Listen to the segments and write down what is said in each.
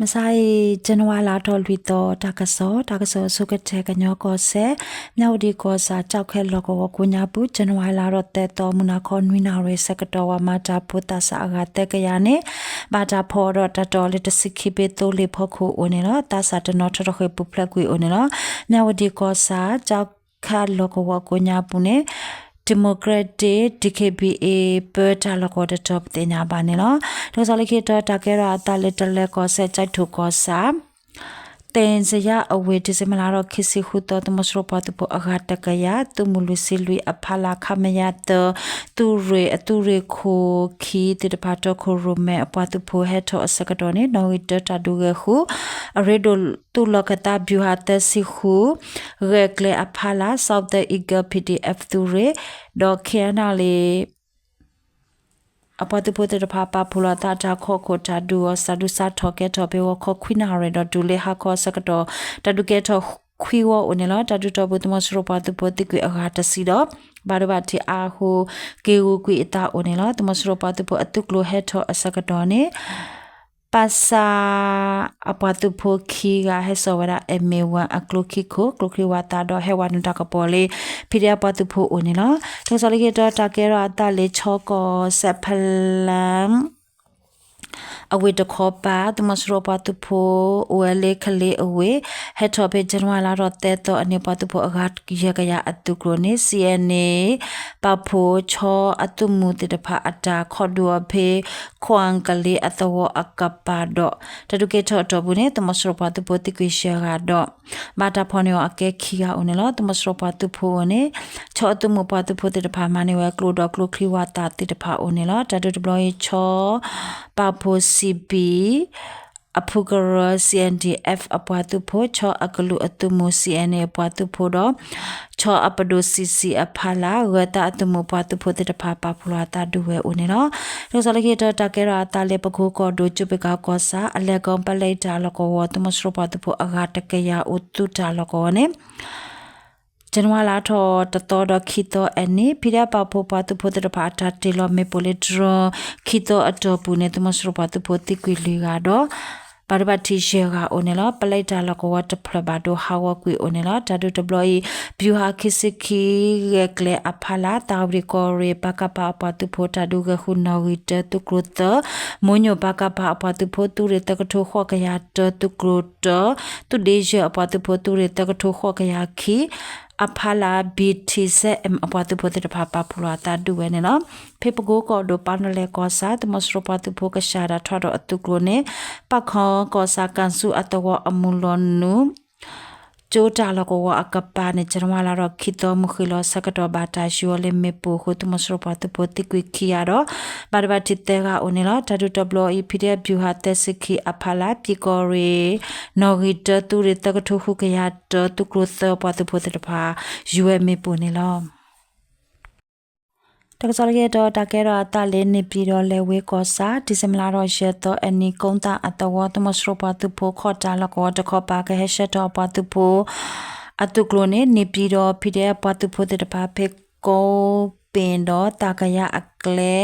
မုၢ်ဆါအံၤ ဇန်နဝါလါထီၣ်လွံၢ်သီ တၢ်ကစီၣ်, တၢ်ကစီၣ်အဆိကတၢၢ် ကညီကီၢ်စဲၣ်, မၠၣ်ဝတံၣ်ကီၢ်ဆၣ် ကၠီၣ်ခဲလီၢ်ကဝီၤကိးညါပူၤ ဇန်နဝါလါထီၣ်သၢသီ မုၢ်နၤခီနွံနၣ်ရံၣ်ဆၢကတီၢ် ပှၤမၤတၢ်ဖိသးစၢ်အဂၤသၢကယၤန့ၣ် ဘၣ်တၢ်ဖီၣ်ဒီးတၢ်တီၢ်လၢတဆံခံဘ့သိလ့ၣ်ဖီခိၣ်အိၣ်န့ၣ်လီၤ. သးစၢ်တနီၤထီၣ်ထီၣ်ဃ့ၢ်ပူၤဖျဲးကွံာ်အိၣ်န့ၣ်လီၤ. မၠၣ်ဝတံၣ်ကီၢ်ဆၣ် ကၠီၣ်ခဲလီၢ်ကဝီၤကိးညါပူၤန့ၣ် Democratic ဒီ ခ့ဘံၣ်အ့ ပၢတၢ်လီၢ်ကဝီၤတတီၤပသ့ၣ်ညါဘၣ်န့ၣ်လီၤ. တၢ်ကစီၣ်လၢခံတီၤ တၢ်ကဲထီၣ်အသးလၢတလၢၤကီၢ်စဲၣ် ကၠဲးထိၣ်ကီၢ်ဆၣ် သ့ၣ်စယါအဝ့ၢ် ဒံၣ်စ့ဘၢၣ်လါထီၣ်ခံဆံဃုသီ သုးမီၤစိရိၤပှၤသုးဖိအဂၤတကယၤ သုးမုၢ်လွံၢ်ဆံလွံၢ်အဖီလာ် ခမရ သၢ သုးရ့ၣ် အသုးရ့ၣ်ခိၣ်ခံသ့ၣ်တဖၣ် တီခိၣ်ရိၣ်မဲအပှၤသုးဖိဟဲထီၣ်အဆၢကတီၢ်န့ၣ် နီၣ်ဂံၢ်တၢတၢ်ဒုးဂဲၤဃုာ် အရ့ဒိၣ်သုးလီၢ်ခၢၣ်သး ဗျူဟာ သၢဆံဃု ဂဲၤကျဲအဖီလာ် Southern Eagle PDF သုးရ့ၣ် ဒီး ခ့ၣ်အဲၣ်ယူၣ်အ့ၣ် အပှၤသုးဖိသ့ၣ်တဖၣ် ပာ်ဖှိၣ်လီၤအသးတၢ်ခီၣ်ခိၣ် တၢ်ဒုးအီၤစးဒုးစးထီၣ်ကဲထီၣ်ဖဲဂီၤခီခွံနၣ်ရံၣ်ဒီးတုၤလၢဟါခီအဆၢကတီၢ် တၢ်ဒုးကဲထီၣ်ခွံဝီအိၣ်န့ၣ်လီၤ. တၢ်ဒုးတီၢ်ပူၤ သုးမီၤစိရိၤပှၤသုးဖိသံကွံာ်အဂၤတဆံဒီး ဘၣ်ဒိဘၣ်ထံးအါအဃိ က့ၤဂုာ်ကွံာ်အသးအိၣ်န့ၣ်လီၤ. သုးမီၤစိရိၤပှၤသုးဖိအသုးကျိၤဟဲထီၣ်အဆၢကတီၢ်န့ၣ် ပၣ်ဆၣ် အပှၤသုးဖိခံဂၤဟဲစိာ်ဝဲဒၣ် အဲၣ်မ့ၣ်ဝၣ်အကျိခံခိၣ် ကျိချံဝၣ်သးဒီးဟဲဝဲနုာ်တၢ်ကပီၤလၢ ဖံးဒဲး အပှၤသုးဖိအိၣ်န့ၣ်လီၤ. တၢ်ကစီၣ်လၢခံတီၤ တၢ်ကဲထီၣ်အသးလၢ ခၠီၣ်ကီၢ်စဲၣ်ဖလၢ အဝ့ၢ်တခီပၤ သုးမီၤစိရိၤပှၤသုးဖိ အိၣ်ဝဲလၢကလ့အဝ့ၢ် ဟဲထီၣ်ဖဲ ဇန်နဝါလါထီၣ်သၢသီအနံၤ ပှၤသုးဖိအဂၤယဲၢ်ကယၤအသုးကျိၤန့ၣ် CNA ပာ်ဖှိၣ် ခၠီအသုးမုၢ်သ့ၣ်တဖၣ်အတၢ်ခီၣ်ဒုးအီၤဖဲ ခွၣ်ကလ့အသဝီအကပၤဒီး တၢ်ဒုးကဲထီၣ်အတီၢ်ပူၤန့ၣ် သုးမီၤစိရိၤပှၤသုးဖိသံကွံာ်ယဲၢ်ဂၤဒီး ဘၣ်တၢ်ဖီၣ်န့ၢ်အီၤအကဲခံဂၤအိၣ်န့ၣ်လီၤ. သုးမီၤစိရိၤပှၤသုးဖိအိၣ်န့ၣ် ခၠီအသုးမုၢ်ပှၤသုးဖိသ့ၣ်တဖၣ် မၤန့ၢ်ဝဲကျိဒီးကျိချံဝၣ်သးသ့ၣ်တဖၣ်အိၣ်န့ၣ်လီၤ. တၢ်ဒုးတဘျီအံၤ ခၠီ ပာ်ဖှိၣ် စံးဘံၣ် အဖုကရၢ CNDF အပှၤသုးဖိ, ခၠီအကလူးအသုးမုၢ် CNA အပှၤသုးဖိဒီး ခၠီအပဒိၣ် CC အဖီလာ် ဂၢၤသးအသုးမုၢ်အပှၤသုးဖိသ့ၣ်တဖၣ် ပာ်ဖှိၣ်လီၤအသးဒုးဝဲအိၣ်န့ၣ်လီၤ. တၢ်ကစီၣ်လၢခံတီၤ တၢ်ကဲထီၣ်အသးလၢပကိကီၢ်ဒိၣ် ကၠူပ့ၤကၤကီၢ်ဆၣ် အလဲၤကီၢ်ပလဲတၢ်လီၢ်ကဝီၤ သုးမီၤစိရိၤပှၤသုးဖိအဂၤတကယၤအိၣ်သုးတၢ်လီၢ်ကဝီၤန့ၣ် ဇန်နဝါလါထီၣ်တသီဒီးခံသီအနံၤ ဖံးဒဲးပာ်ဖှိၣ်ပှၤသုးဖိသ့ၣ်တဖၣ်အတၢ်တ့ၢ်လီၤမ့ၣ်ပိၢ်လၢ drone ခံသီအတီၢ်ပူၤန့ၣ် သုးမီၤစိရိၤပှၤသုးဖိသံကွံာ်လွံၢ်ဂၤဒီး ဘၣ်ဒိဘၣ်ထံးယဲၢ်ဂၤအိၣ်န့ၣ်လီၤ. ပလဲတၢ်လီၢ်ကဝီၤတဖျၢၣ်ဘၣ်ဒိဟးဂီၤကွံာ်အိၣ်န့ၣ်လီၤ. တၢ်ဒုးတဘျီအံၤ ဗျူဟာ ခံဆံခံ ဂဲၤကျဲအဖီလာ် သၣ်ဝံၤကီၢ်ရ့ၣ် ပကဖ အပှၤသုးဖိတၢ်ဒုးဂဲၤဃုာ်နီၣ်ဂံၢ်တၢသုးကျိၤသၢ, မိၢ်ညိၣ် ပကဖ အပှၤသုးဖိသုးရ့ၣ်သၢကထိဃိးကယၤတၢသုးကျိၤတၢ, သုးဒ့ယဲၢ်အပှၤသုးဖိသုးရ့ၣ်သၢကထိဃိးကယၤခံ အဖီလာ် BTZM အပှၤသုးဖိသ့ၣ်တဖၣ် ပာ်ဖှိၣ်လီၤအသးဒုးဝဲန့ၣ်လီၤ. ဖဲပကိကီၢ်ဒိၣ် ပီနလဲၣ်ကီၢ်ဆၣ် သုးမီၤစိရိၤပှၤသုးဖိကစၢ်ဒၣ်ထွဲဒီးအသုးကျိၤန့ၣ် ပၣ်ခီကီၢ်ဆၣ် ကၣ်ဆူအသဝီအမုၢ်လီၤနုာ် ကၠိတၢ်လီၢ်ကဝီၤအကပၤန့ၣ် ဇန်နဝါလါထီၣ်ခံသီ မုၢ်ဃ့ၢ်လီၤဆၢကတီၢ် ဘၣ်တၢ်ယူၤအီၤလၢမ့ၣ်ပိၢ်အဃိ သုးမီၤစိရိၤပှၤသုးဖိသံကွံာ်ခံဂၤဒီး ဘၣ်ဒိဘၣ်ထံးသၢဂၤအိၣ်န့ၣ်လီၤ. တၢ်ဒုးတဘျီအံၤ ဖံးဒဲး ဗျူဟာ သၢဆံခံ အဖီလာ် ပံၤကီၢ်ရ့ၣ် နီၣ်ဂံၢ်တၢသုးရ့ၣ်သၢကထိဃုကယၤတၢသုးကျိၤသၢ ပှၤသုးဖိသ့ၣ်တဖၣ် ယူၤဝဲမ့ၣ်ပိၢ်န့ၣ်လီၤ. တၢ်ကစီၣ်လၢခံတီၤ တၢ်ကဲထီၣ်အသးလၢ န့ၣ်ပၠံၣ်တီၣ်လဲၤဝ့ၤကီၢ်ဆၣ် ဒံၣ်စ့ဘၢၣ်လါထီၣ်ယဲၢ်သီအနံၤ ကိသၣ်အသဝီ သုးမီၤစိရိၤပှၤသုးဖိခီၣ်တၢ်လီၢ်ကဝီၤတခီပၤ ကဟဲဆှၢထီၣ်အပှၤသုးဖိ အသုးကျိၤန့ၣ် န့ၣ်ပၠံၣ်တီၣ် ဖံးဒဲးပှၤသုးဖိသ့ၣ်တဖၣ် ဖဲကိးပ့ၣ်ဒီး သးကယၤအကျဲ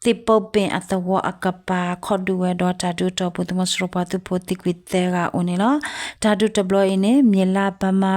သ့ၣ်ပိပ့ၣ်အသဝီအကပၤ ခီၣ်ဒုးဝဲဒီး တၢ်ဒုးအတီၢ်ပူၤ သုးမီၤစိရိၤပှၤသုးဖိသံကွံာ်သၢဂၤအိၣ်န့ၣ်လီၤ. တၢ်ဒုးတဘျီအံၤန့ၣ် မ့ၢ်လၢ Burma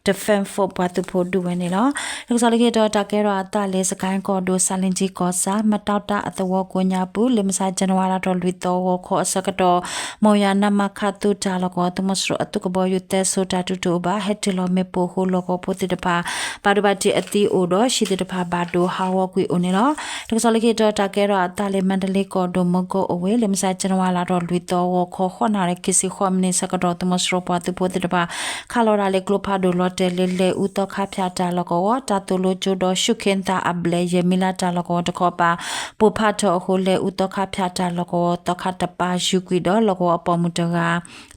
Defense Force ပှၤသုးဖိဒုးဝဲန့ၣ်လီၤ. တၢ်ကစီၣ်လၢခံတီၤ တၢ်ကဲထီၣ်အသးလၢ စကဲၣ်ကီၢ်ဒိၣ် ဆာလ့ကၠံကီၢ်ဆၣ် မတီၣ်တၢ်အသဝီကိးညါပူၤ လၢမုၢ်ဆါ ဇန်နဝါလါထီၣ်လွံၢ်သီ ဂီၤခီအဆၢကတီၢ် မီၢ်ယွၤ နမခ သုးတၢ်လီၢ်ကဝီၤ သုးမီၤစိရိၤအသုးကဘီယူၤသၢစိၤ တၢ်ဒုးတအိၣ်ဘၣ် ဟဲတ့ၢ်လီၤမ့ၣ်ပိၢ်အဃိ လီၢ်ကဝီၤဖိသ့ၣ်တဖၣ် ဘၣ်ဒိဘၣ်ထံးအသံအိၣ်ဒီး ဟံၣ်သ့ၣ်တဖၣ်ဘၣ်ဒိဟးဂီၤကွံာ်အိၣ်န့ၣ်လီၤ. တၢ်ကစီၣ်လၢခံတီၤ တၢ်ကဲထီၣ်အသးလၢ မါဒလ့ကီၢ်ဒိၣ် မၢကီၢ်အဝ့ၢ် လၢမုၢ်ဆါ ဇန်နဝါလါထီၣ်လွံၢ်သီ ဂီၤခီ ဃိးနၣ်ရံၣ် ခံဆံဃိးမံးနံးအဆၢကတီၢ် သုးမီၤစိရိၤပှၤသုးဖိသ့ၣ်တဖၣ် ခးလီၤတၢ်လၢ ကျိဖးဒိၣ်လီၤတဲာ်လၢ လဲၤအူသီခါဖၠၣ်တၢ်လီၢ်ကဝီၤ တၢ်သိၣ်လိကၠိဒီး ၡူၣ်ခ့သၣ်အဘျဲၣ် ယဲၢ်မံလါတၢ်လီၢ်ကဝီၤတခီပၤ ပိၢ်ဖးထီၣ်အဃိ လဲၤအူသီခါဖၠၣ်တၢ်လီၢ်ကဝီၤ သီခါတပၤ ယူၤကွံာ်ဒီး လီၢ်ကဝီၤအပိာ်မုၣ်တဂၤ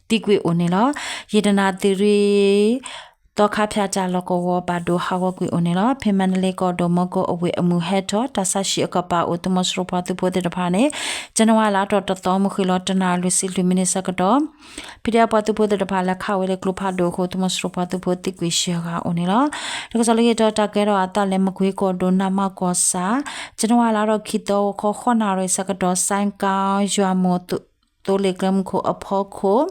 သံကွံာ်အိၣ်န့ၣ်လီၤ. ယံာ်တနၣ်သံရံၣ် သီခါဖၠၣ်တၢ်လီၢ်ကဝီၤဘၣ်ဒိဟးဂီၤကွံာ်အိၣ်န့ၣ်လီၤ. ဖဲမါဒလ့ကီၢ်ဒိၣ် မၢကီၢ်အဝ့ၢ်အမုၢ်ဟဲထီၣ် တၢ်ဆါဟံၣ်အကပၤအိၣ် သုးမီၤစိရိၤပှၤသုးဖိသ့ၣ်တဖၣ်န့ၣ် ဇန်နဝါလါထီၣ်တသီ မုၢ်ဃ့ၢ်လီၤတနၣ်ရံၣ် လွံၢ်ဆံလွံၢ်မံးနံးအဆၢကတီၢ် ဖံးဒဲးပှၤသုးဖိသ့ၣ်တဖၣ် လဲၤခးဝဲလၢကျိဖးဒိၣ်အဃိ သုးမီၤစိရိၤပှၤသုးဖိသံကွံာ်ယဲၢ်ဂၤအိၣ်န့ၣ်လီၤ. တၢ်ကစီၣ်လၢခံတီၤ တၢ်ကဲထီၣ်အသးလၢ မကွ့ကီၢ်ဒိၣ် နမၣ်ကီၢ်ဆၣ် ဇန်နဝါလါထီၣ်ခံသီ ဂီၤခီ ဃိးနၣ်ရံၣ်အဆၢကတီၢ် စဲကီယွၤမိၢ် သိလ့ၣ်ကျဲမုၢ်ခိၣ်အဖီခိၣ်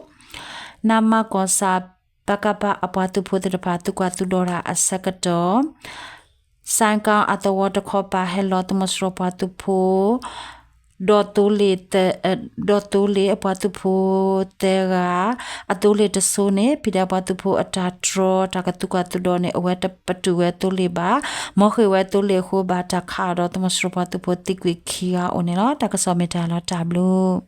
နမကီၢ်ဆၣ် ပကဖ အပှၤသုးဖိသ့ၣ်တဖၣ် သုးကွၢ်သုးဒီးတၢ်အဆၢကတီၢ် စဲကီအသဝီတခီပၤ ဟဲလီၤသုးမီၤစိရိၤပှၤသုးဖိ ဒီးသိလ့ၣ် ဒီးသိလ့ၣ်အပှၤသုးဖိသၢဂၤ အသိလ့ၣ်တစိၤန့ၣ် ဖံးဒဲးပှၤသုးဖိ အတၢ်တြီတၢ်ကသုးကွၢ်သုးဒီးန့ၣ် အဝဲတပတုာ်ဝဲသိလ့ၣ်ဘၣ်, မ်ဃ့ၢ်ဝဲသိလ့ၣ်အဃိ ဘၣ်တၢ်ခးအီၤဒီး သုးမီၤစိရိၤပှၤသုးဖိသံကွံာ်ခံဂၤအိၣ်န့ၣ်လီၤ. တၢ်ကစီၣ်မ့ၢ်တၢ်လီၤတၢ်ဘျုး